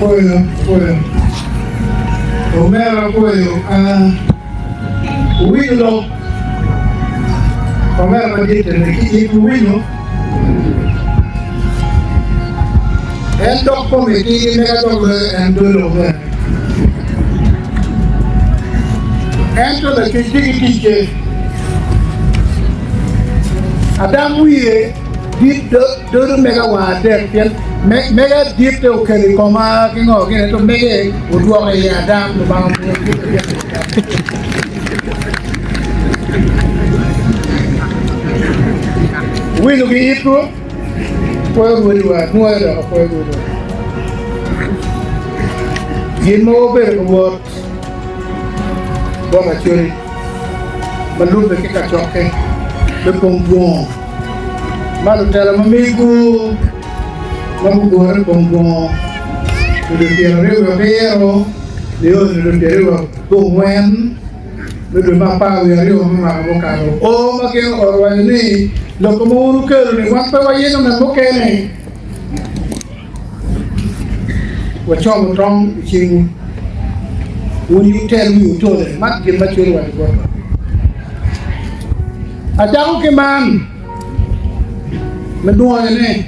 Apwoyo, apwoyo. Omera apwoyo. Ah, wuwinyo lok omera madit eni ki it wuwinyo? En dok kome tidi mega dok loyo en dolo omera. Ento lacwec tye ki ticce. Adam wiye dit dodo mega wang adek pien mega ditte okelo i koma ki ngo gini ento mege odwoko i Adam Lubanga omiyo kite adek. Wuwinyo ki itwu, pwoyo rwodiwa, nwoyo dok apwoyo rwodiwa. Gin ma wabedo ka wot bot Acholi ma lubbe ki kacokke me pong dwongo ma lutela ma mego ma gugure i pong dwongo i dwe pyeraryo wiye abiro nio i dwe pyeraryo wiye abongwen me dwe me apar wiye aryo me mwaka mukato. O ma gin ooro waco ni, Lok ma wun wukelo-ni, wan pe wayenyo ngat mukene. Wacomo tong i cingwu, wun wutel wi otole. Man gin ma Cwiny owaco botwa. Acako ki man me dwoyone.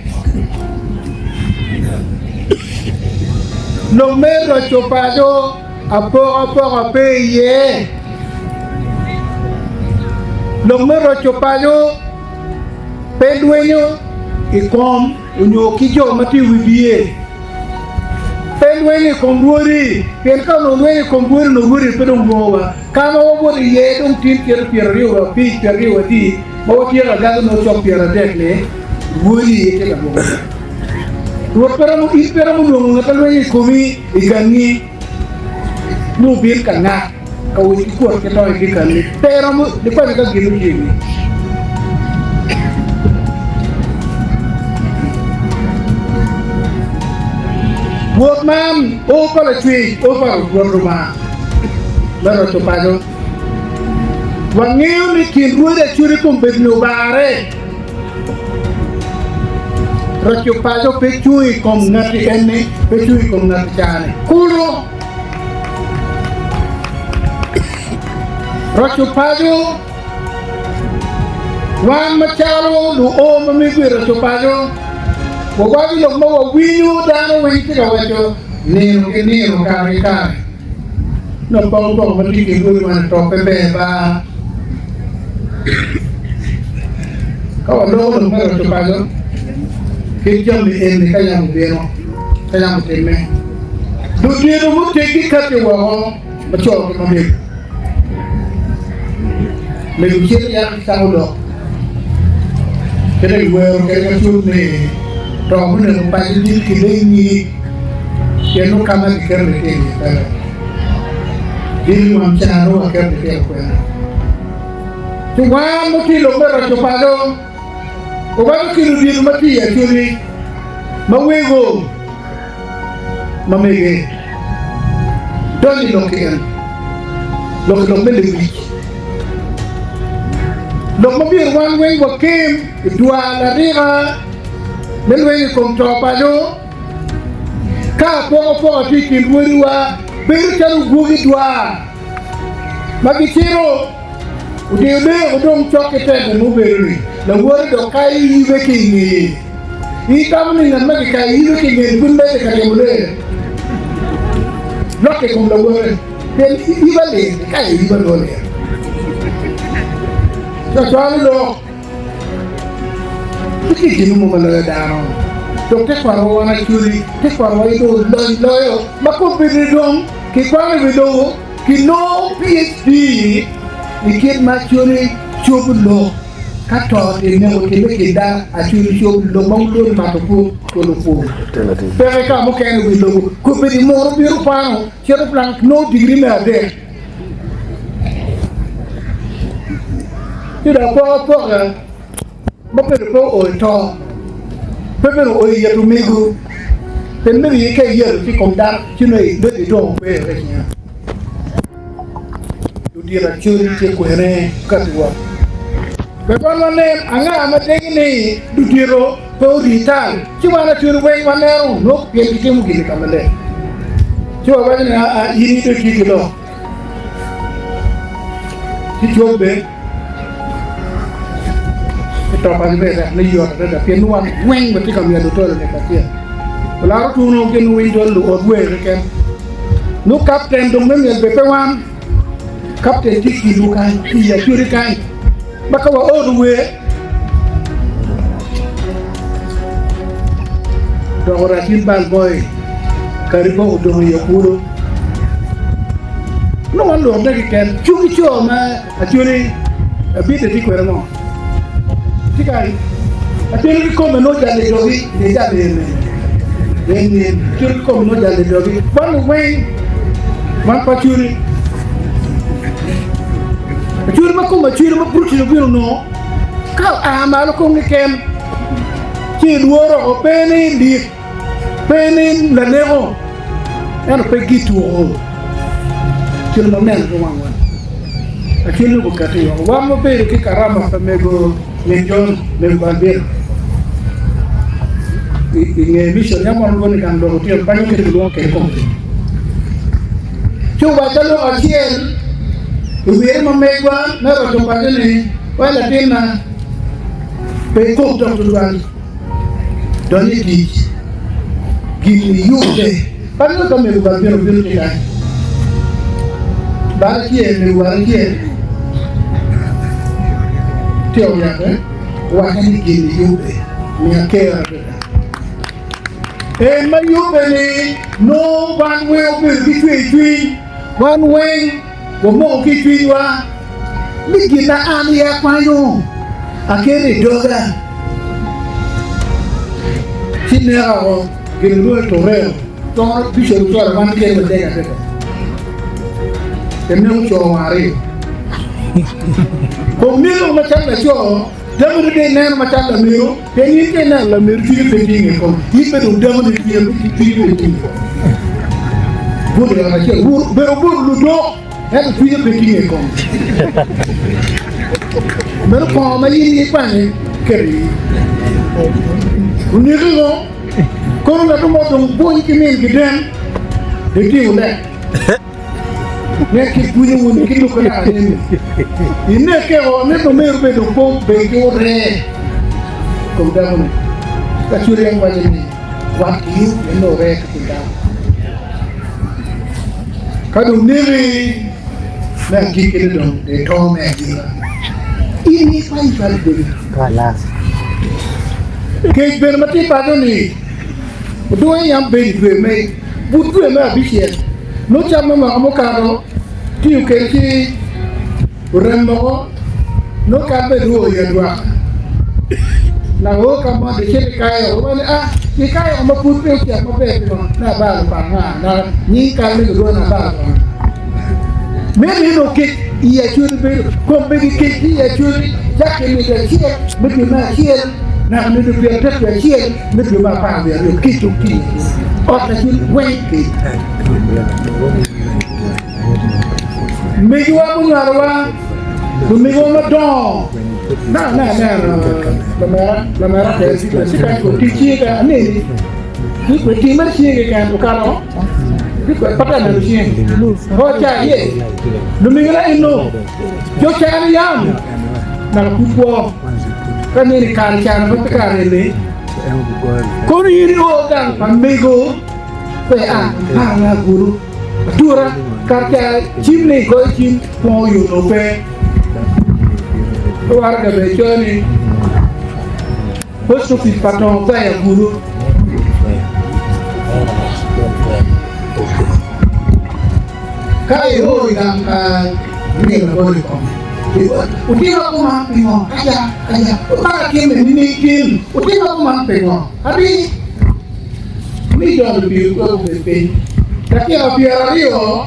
Lok me roco paco apokapoka pe iye. Lok me roco paco pe lwenyo i kom onyo ki jo ma tye i wi biye. Pe lwenyo i kom rwodi, pien ka onongo lwenyo i kom rwodi onongo rwodi pe dong lwongowa. Ka ma wawoto iye dong tin cito pyeraryo wa abic, pyeraryo wa adi, ma watyeko agaga nongo cok pyeradek-ni, rwodi aye tye ka lwongowa. Rwot pe romo, in pe iromo lwongo ngat ma lwenyo i komi i gangi ni obin ka ngak. Ka wec ki kwot ki to i dyekal-li, pe iromo nikwanyo ka gin otye i wi. Wot man o pa Lacwec, o pa Rwot Lubanga me roco paco. Wangeyo ni kin rwodi acwali kombeddi-ni obarre. Roco paco pe cung i kom ngati enni, pe cung i kom ngati ca-ni kulu. Roco paco. Wan macalo luo ma mego i roco paco, wawaco lok ma wawinyo dano weng tye ka waco nino ki nino, kare ki kare. Nongo poko poko ma tye i kin rwodi man to pe ber ba. Ka waloko lok me roco paco, kit jami eni ka yam obino, ka yam otimme. Lutino muteggi katti woko ma co ki ma mego. Mego cito yako cako lok kite giwero kwede ma cut ni to muneko paco dit ki lengi pien nongo ka ma giketo litino iye peke. Dit ngom ca nongo waketo litino kwene. Ci wan ma tye i lok me roco paco Owaco ki ludito ma tye i Acholi ma wego ma mege donyo i lok ki en, lok i lok me lewic, lok ma myero wan weng wakem i dwar larika me lweny i kom to paco. Ka apokapoka tye i kin rwodiwa, bedo calo gwogi dwar ma gicito. Otiyo dek odong cok ki tente ma obedo-ni, lawote dok kayo yibe ki i ngeye. In itamo ni ngat ma kikayo yibe ki i ngeye-ni pud medde ka timo lee? Lokke i kom lawote, pien yiba lir, kikayo yiba nongo lir. Cwalo lok. Pe tye gin mo ma loyo dano, dok tekwarowa wan Acholi, tekwarowa aye dong olony loyo ma kombeddi dong kikwano i wi lobo. Kinongo PHD i kit ma Acholi cobo lok ka to timme otimme kin dano Acholi cobo lok ma wulworo mato pwod culo pwod peke ka mukene i wi lobo kobedi munu bino kwano cito plank nongo digiri me adek ci dong apokapoka ma bedo pe oo i to pe bene oo i yeto omego pien mego aye ka iyeto ci kom dano ci nongo ibedo idongo kwer ka cinga. Ludito Acholi tye kwene kati woko. Wek wan wanen anga ma degi ni ludito pe ori tal ci wan Acholi weng waneno nongo pien gitimo gin i ka maleng. Ci wawaco ni, Aa, in dong itye ki lok. Ci cobbe ci topa gi bene rek ne yot adada pien ni wan weng watye ka myelo tolo lek acel. Olaro tuno gin winy dol luot wer keken. Nongo kapten dong me myel bene pe wan. Kapten tye i kinwu kany, tye i acwali kany. Ma ka waoro wer, doko rac in bal boy, kadi bok odong i okulu. Nongo wan luot ne keken, cuk ki co ma acwali abite tye kwede mo. Tye kany, acwali kikome nongo jalo i dogi, nge jalo ene. En en, acwali kikome nongo jalo i dogi. Wan luweng, wan pa acwali. Acwali ma kome acwali ma protein obino onongo ka oa malo kong keken ci ilworo oko pe ni lik pe ni laneko ento pe gituko cel ma neno ki wangwa acwali ni gukati woko wan wabedo ki karama pa mego min John mego Balbina i nge mission yam wan walwongo ni gang lok otyeno banyo kit gilwongo kwede kong. Ci owacca lok acel i wire ma megwa me roco paco ni, Wai latinna, pe ikok dok tutwal, dony i tic, gin iyubbe. Aneno ka mego bal bino bino tye kany, bal acel, mego bal acel tye oryate, owacca ni gin iyubbe, miya ker adada. En ma yubbe ni nongo wan weng obedo ki cwercwiny, wan weng wamoko ki i cwinywa ni gin ma an aye akwanyo aketo i doga ci neka woko gin gilwongo ni toreo. Toro bicol ocwalo wan kene wadek adada eneko co wang aryo. Kom neko macalo laco, damone dong ineno macalo lamego. Pien in ka ineno lameru cwinyi pe tye i nge kom, in bene dong damoni cwinyi pe tye i nge kom. Buto i ot acel, bedo obuto ludok, ento cwinye pe tye i nge kom. Meno kongo ma in ikwanye iketo i ii. Oneki ngo? Kono ngat mo dong bwony ki min ki den, itingo lek. Ne ki bwunyo wun ki lukke naka neni. Ineke o ne omeru bedo kom bed ki oree kom dako ni. Ka cwiny en waco ni wat ki yu en nongo oree ki kin dano. Ka dong neki me agikki ni dong ito me agika. In ikwanyo cwalo dogi. Kec bene ma tye paco ni odongo yam bedo i dwe me but dwe me abicel. Nongo cam me mwaka mukato tiyo kede ki orem moko nongo kal bed oo i adwaka. Naka oo ka mo dong icito ikayo oko ni ah ikayo oko ma pud pe ocek maber pingo ni abalo pa anga naka nying kal me gilwongo ni abalo pa anga. Meno aye nongo kec i acholi bedo kom bedo kec ki i acholi cakke nino acel me dwe me acel naka nino pyeraadek wiye acel me dwe me apar wiye aryo kec dong tye i ot acel weng kec. Megiwa munywalowa, lumegiwa madongo, na na aneno lamera lamera kede ci ka tic cinge keken aneni ni kwe tim mere cinge keken okato ni kwe pata aneno cinge o ca ye lumegina eno jo cano yam naka pud kwo ka neni kare cano pe kare eni kono in i o gang pa mego Pe a par me agulu atura kar ca cim ni goyo cim kwongo yoto pe. Pe waraga bene coyo ni post office pa tongo pe i agulu. Ka io i gang ka myel labol i kome, Wutima kuman pingo? Aja, aja, wumaka time nining tin? Wutima kuman pingo? Ati. Mi donyo piwu wek obed piny. Dakika pyeraryo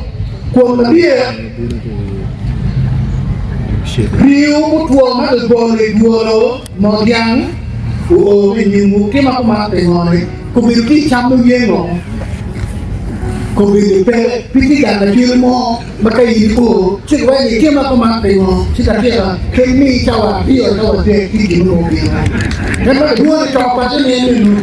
kwon madit, ringo mutwo ma kibolo i dwolo moo dyang oo ki i nyimwu. Ki ma kuman pingo-ni? Kobedo ki i cam me yengo, kobedo pe pe tye gang acwele mo ma ka in io ci giwaco ni ki ma kuman pingo? Ci dakika kel mi cawa aryo cawa adek ci gin mo obino. En ma gidwongo ni to paco ni en enu.